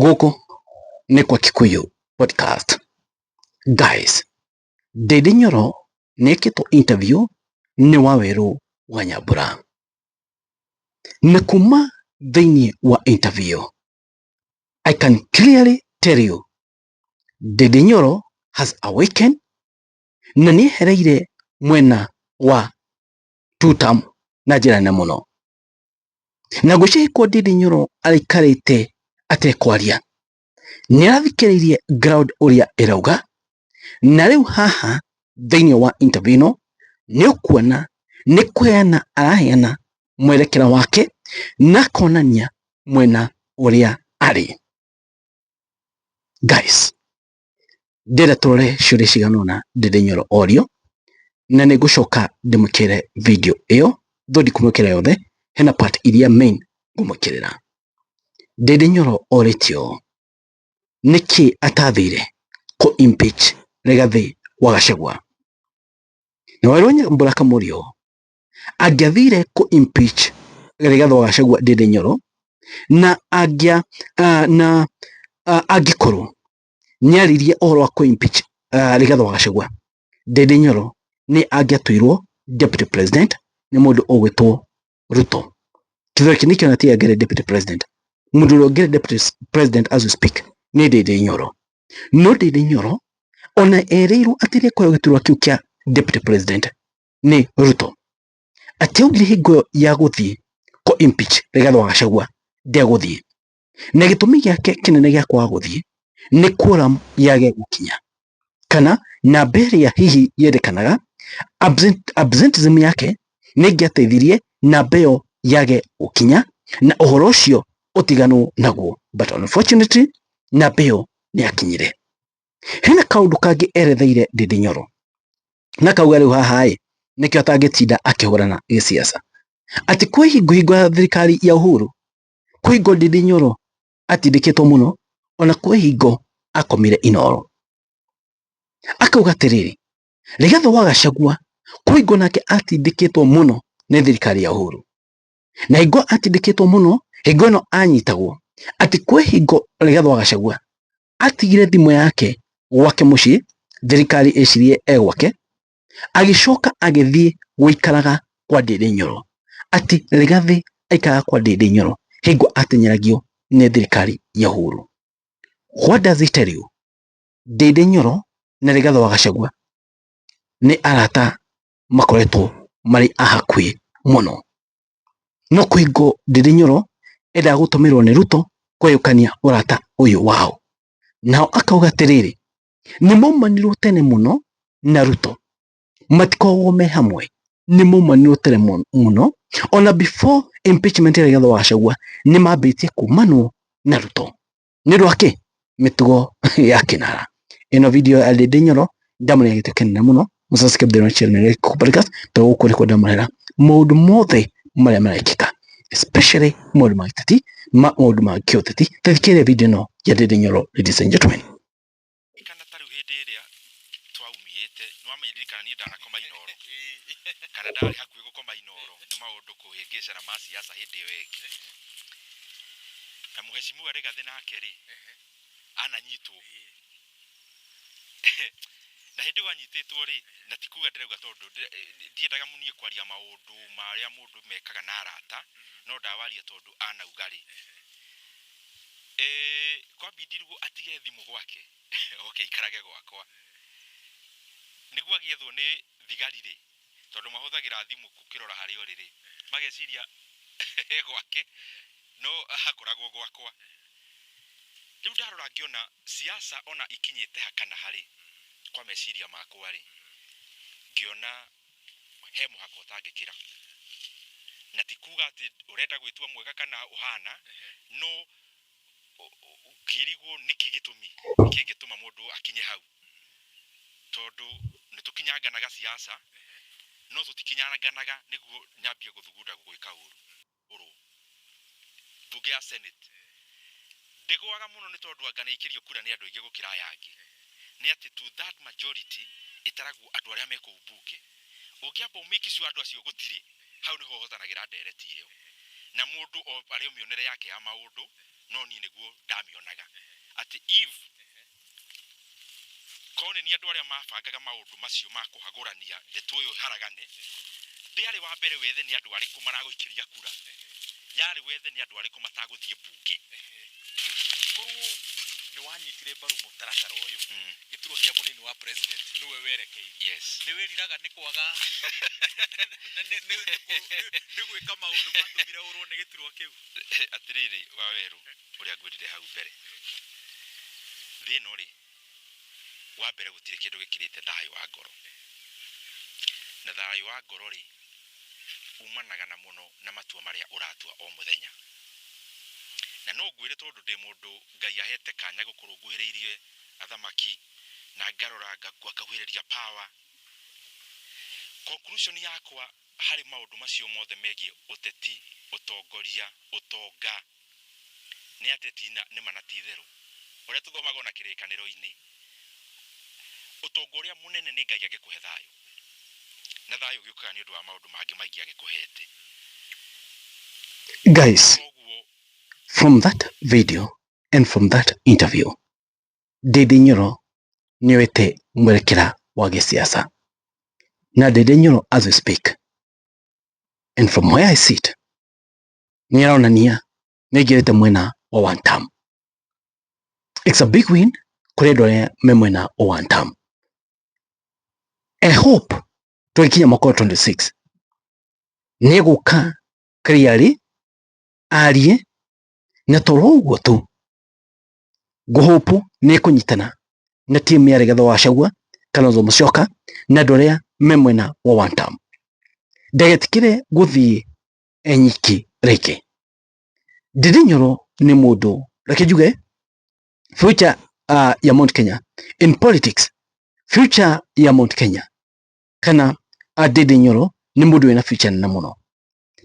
Gũkũ nĩ kwa Kikuyu Podcast. Guys, Ndindi Nyoro nĩekĩtwo interview nĩ Wawerũ wa Nyambura. Na kuma thĩinĩ wa interview, I can clearly tell you Ndindi Nyoro has awakened na nĩehereire mwena wa tutam na njĩra nene mũno. Na ngwĩciria Ndindi Nyoro araikarĩte atekwaria nĩarathikĩrĩirie ground ũrĩa ĩrauga, na rĩu haha thĩinĩ wa interview ĩno nĩũkuona nĩ kũheana araheana mwerekera wake na akonania mwena ũrĩa arĩ. Guys, ndĩrenda tũrore ciũria cigana ũna Ndindi Nyoro orio, na nĩ ngũcoka ndĩmwĩkĩre video ĩyo, though ndikũmwĩkĩra yothe, hena part iria main ngũmwĩkĩrĩra. Ndindi Nyoro orĩtio nĩkĩ atathire kũ impeach Rigathi wa Gachagua, na Wawerũ wa Nyambura akamũria ũũ, angĩathire kũ impeach Rigathi wa Gachagua Ndindi Nyoro na angĩa na angĩkorwo nĩaririe ũhoro wa kũ impeach Rigathi wa Gachagua, Ndindi Nyoro nĩ angĩatuirwo deputy president nĩ mũndũ ũgwĩtwo Ruto. Kithure Kindiki ona tiwe angĩarĩ deputy president, mũndũ ũrĩa ũngĩarĩ deputy president as we speak nĩ Ndindi Nyoro. No Ndindi Nyoro ona erĩirwo atĩ nĩekũheo gĩturwa kĩu kĩa deputy president nĩ Ruto, atĩ augire hingo ĩyo ya gũthiĩ kũ impeach Rigathi wa Gachagua ndegũthiĩ, na gĩtũmi gĩake kĩnene gĩa kwaga gũthiĩ nĩ quorum yage gũkinya kana namba ĩrĩa hihi yendekanaga, absenteeism yake nĩ ĩngĩateithirie namba ĩyo yage gũkinya na ũhoro ũcio ũtiganwo naguo, but unfortunately namba ĩyo nĩ yakinyire. Hena kaũndũ kangĩ eretheire Ndindi Nyoro na kauga rĩu haha ĩ nĩkĩo atangĩtinda akĩhũrana gĩsiasa, atĩ kwĩ hingo hingo ya thirikari ya Uhuru kwĩ hingo Ndindi Nyoro atindĩkĩtwo mũno ona kwĩ hingo akomire Inooro. Akauga atĩrĩrĩ, Rigathi wa Gachagua kwĩ hingo nake atindĩkĩtwo mũno nĩ thirikari ya Uhuru, na hingo atindĩkĩtwo mũno hingo ĩno anyitagwo atĩ kwĩ hingo Rigathi wa Gachagua atigire thimũ yake gwake mũciĩ thirikari ĩcirie e gwake, agĩcoka agĩthiĩ gũikaraga kwa Ndindi Nyoro, atĩ Rigathi aikaraga kwa Ndindi Nyoro hingo atenyeragio nĩ thirikari ya Uhuru. What does it tell you? Ndindi Nyoro na Rigathi wa Gachagua nĩ arata makoretwo marĩ a hakuhĩ mũno, no kwĩ hingo Ndindi Nyoro endaga gũtũmĩrwo nĩ Ruto kũgayũkania ũrata ũyũ wao, nao akauga atĩrĩrĩ, nĩ maumanirwo tene mũno na Ruto, matikoragwo me hamwe, nĩ maumanirwo tene mũno ona before impeachment ya Rigathi wa Gachagua nĩ mambĩtie kumanwo na Ruto nĩ ũndũ wa kĩ mĩtugo ya kĩnara. Ĩno video ya Ndindi Nyoro ndamũrĩa gĩtĩ kĩnene mũno, mũsubscribe thĩinĩ wa channel ya Gĩkũyũ Podcast tondũ gũkũ nĩkuo ndamũrehera maũndũ mothe marĩa marekĩka, especially maũndũ ma gĩteti, maũndũ ma kĩũteti. Tathikĩrĩria video ĩno ya Ndindi Nyoro, ladies and gentlemen. Kana ta rĩu hĩndĩ ĩrĩa twaumĩte nĩwamenyririkana niĩ ndanakoma Inooro kana ndarĩ hakuhĩ gũkoma Inooro nĩ maũndũ kũhĩngĩcana ma siasa hĩndĩ ĩyo ĩngĩ, na mũheshimiwa Rigathĩ nake rĩ ananyitwo na hĩndĩ ĩyo anyitĩtwo rĩ, na ti kuga ndĩrauga tondũ ndiendaga niĩ kwaria maũndũ marĩa mũndũ mekaga na arata, no ndawaria tondũ anauga rĩ, kwambindirwo atige thimũ gwake oke aikarage gwakwa nĩguo agĩethwo nĩ thigari rĩ, tondũ mahũthagĩra thimũ gũkĩrora harĩa ũrĩ rĩ, mageciria e gwake no hakoragwo gwakwa. Rĩu ndarora ngĩona siasa ona ikinyĩte ha kana harĩ kwa meciria makwa rĩ, ngĩona he mũhaka ũtangĩkĩra, na ti kuga atĩ ũrenda gwĩtua mwega kana ũhana, no ngĩrigwo nĩkĩ gĩtũmi kĩngĩtũma mũndũ akinye hau, tondũ nĩ tũkinyanganaga siasa no tũtikinyanganaga nĩguo nyambie gũthugunda gwĩka ũru. Ũrũ mbunge ya Senate ndĩgũaga mũno nĩ tondũ anga nĩ ĩikĩrio kura nĩ andũ aingĩ gũkĩra aya angĩ, nĩ atĩ two third majority ĩtaragwo andũ arĩa me kũu mbunge. Ũngĩamba ũmake sure andũ acio gũtirĩ, hau nĩho ũhotanagĩra ndereti ĩyo, na mũndũ arĩ o mĩonere yake ya maũndũ. No niĩ nĩguo ndamĩonaga atĩ if korwo nĩ niĩ andũ arĩa mabangaga maũndũ macio ma kũhagũrania ndeto ĩyo ĩharagane, ndĩarĩ wa mbere wethe nĩ andũ arĩkũ maragũikĩria kura, yarĩ wethe nĩ andũ arĩkũ matagũthiĩ mbunge. Korwo nĩ wanyitire mbaru mũtaratara ũyũ, gĩturwa kĩa mũnini wa president nĩwe werekeirie, nĩ wĩriraga nĩ kwaga nĩ gwĩka maũndũ matũmire ũrwo nĩ gĩturwa kĩu? Atĩrĩrĩ, Wawerũ, ũrĩa ngwĩrire hau mbere, thĩ ĩno rĩ, wa mbere gũtirĩ kĩndũ gĩkĩrĩte thayũ wa ngoro, na thayũ wa ngoro rĩ umanaga na mũno na matua marĩa ũratua o mũthenya. Na no ngwĩre, tondũ ndĩ mũndũ Ngai ahete kanya gũkorwo nguhĩrĩirie athamaki na ngarora ngakuhĩrĩria power, conclusion yakwa harĩ maũndũ macio mothe megiĩ ũteti, ũtongoria, ũtonga, nĩ atĩ tina nĩma na ti itherũ ũrĩa tũthomaga ona kĩrĩkanĩro-inĩ, ũtonga ũrĩa mũnene nĩ Ngai angĩkũhe thayũ, na thayũ ũgĩũkaga nĩ ũndũ wa maũndũ mangĩ maingĩ agĩkũhete. Guys, koguo from that video and from that interview, Ndindi Nyoro nĩoete mwerekera wa gĩsiasa. Na Ndindi Nyoro, as we speak and from where I sit, nĩaronania nĩaingĩrĩte mwena wa one term. It's a big win kũrĩ andũ arĩa me mwena wa one term. I hope tũgĩkinya mwaka wa 26 nĩegũka clearly arie, na toro ũguo tu ngũhope nĩekũnyitana na timu ya Rigathĩ wa Gachagua, Kalonzo Musyoka na andũ arĩa me mwena wa one term. Ndagetikĩre gũthiĩ enyiki rĩngĩ. Ndindi Nyoro nĩ mũndũ, reke njuge, future ya Mount Kenya in politics, future ya Mount Kenya kana Ndindi Nyoro nĩ mũndũ wĩna future nene mũno.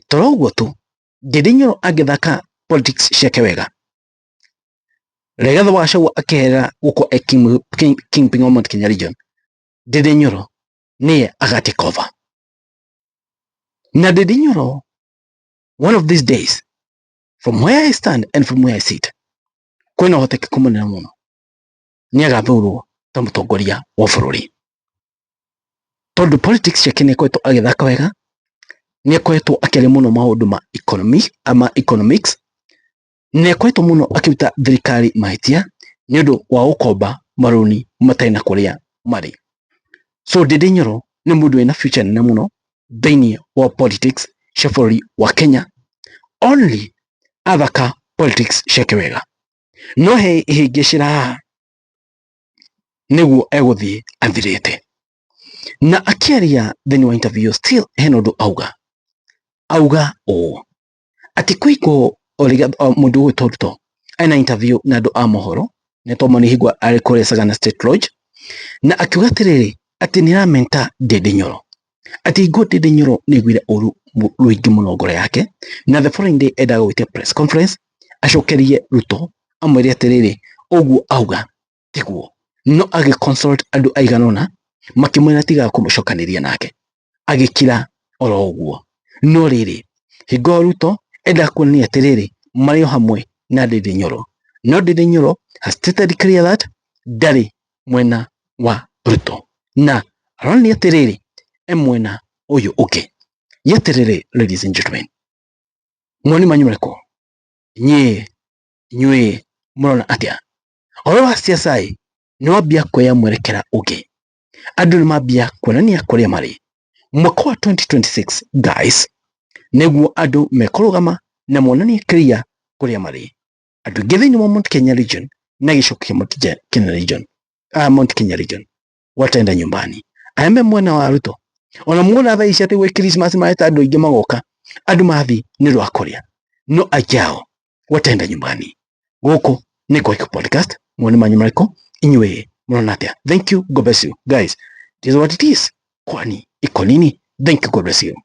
Toro ũguo tu, Ndindi Nyoro angĩthaka politics ciake wega, Rigathĩ wa Gachagua akĩehera gũkorwo e kingpin wa Mount Kenya region, Ndindi Nyoro nĩye aga take over. Na Ndindi Nyoro, one of these days, from where I stand and from where I sit, kwĩna ũhotekeku mũnene mũno nĩagathurwo ta mũtongoria wa bũrũri, tondũ politics ciake nĩakoretwo agĩthaka wega, nĩakoretwo akĩaria mũno maũndũ ma economic, ama economics, nĩakoretwo mũno akĩruta thirikari mahĩtia nĩ ũndũ wa gũkomba marũni matarĩ na kũrĩa marĩ. So Ndindi Nyoro nĩ mũndũ wĩna future nene mũno thĩinĩ wa politics cia bũrũri wa Kenya, only athaka politics ciake wega. No he ihĩngĩcĩra haha nĩguo egũthiĩ athirĩte. Na akĩaria thĩinĩ wa interview, still hena ũndũ auga, auga ũũ atĩ kwĩgo mũndũ ũgwĩtwo Ruto ena interview na andũ a mohoro, nĩ tondũ nĩ hingo arĩ kũrĩa Sagana State Lodge, na akiuga atĩrĩrĩ atĩ nĩ aramenta Ndindi Nyoro, atĩ hingo Ndindi Nyoro nĩ aiguire ũru rũingĩ mũno ngoro yake, na the following day endaga gwĩtia press conference acokerie Ruto amwĩre atĩrĩrĩ ũguo auga tiguo, no agĩ consult andũ aigana ũna makĩmwĩra tiga kũmũcokanĩria nake, agĩkira oro ũguo. No rĩrĩ, hingo Ruto endaga kuonania atĩrĩrĩ marĩ o hamwe na Ndindi Nyoro, no Ndindi Nyoro has stated clear that ndarĩ mwena wa Ruto, na aronania atĩrĩrĩ e mwena ũyũ ũngĩ. Yeterere, ladies and gentlemen, mawoni manyu marĩkũ? Inyuĩ inyuĩ mũrona atĩa ũhoro wa siasa? Ĩ nĩ wambia kuoya mwerekera ũngĩ, andũ nĩ mambia kuonania kũrĩa marĩ. Mwaka wa 2026, guys, nĩguo andũ mekũrũgama na monanie clear kũrĩa marĩ. Andũ aingĩ thĩinĩ wa Mount Kenya region na gĩcigo kĩa Mount Kenya region, Mount Kenya region wataenda nyumbani, aya me mwena wa Ruto. Ona muona thaa ici atĩ gwĩ Christmas mareta andũ aingĩ magoka, andũ mathiĩ nĩ ũndũ wa kũrĩa, no aingĩ ao wataenda nyumbani. Gũkũ nĩ Goik Podcast. Mawoni manyu marĩkũ? Inyuĩ mũrona atĩa? Thank you, God bless you guys. It is what it is. Kwani iko nini? Thank you, God bless you.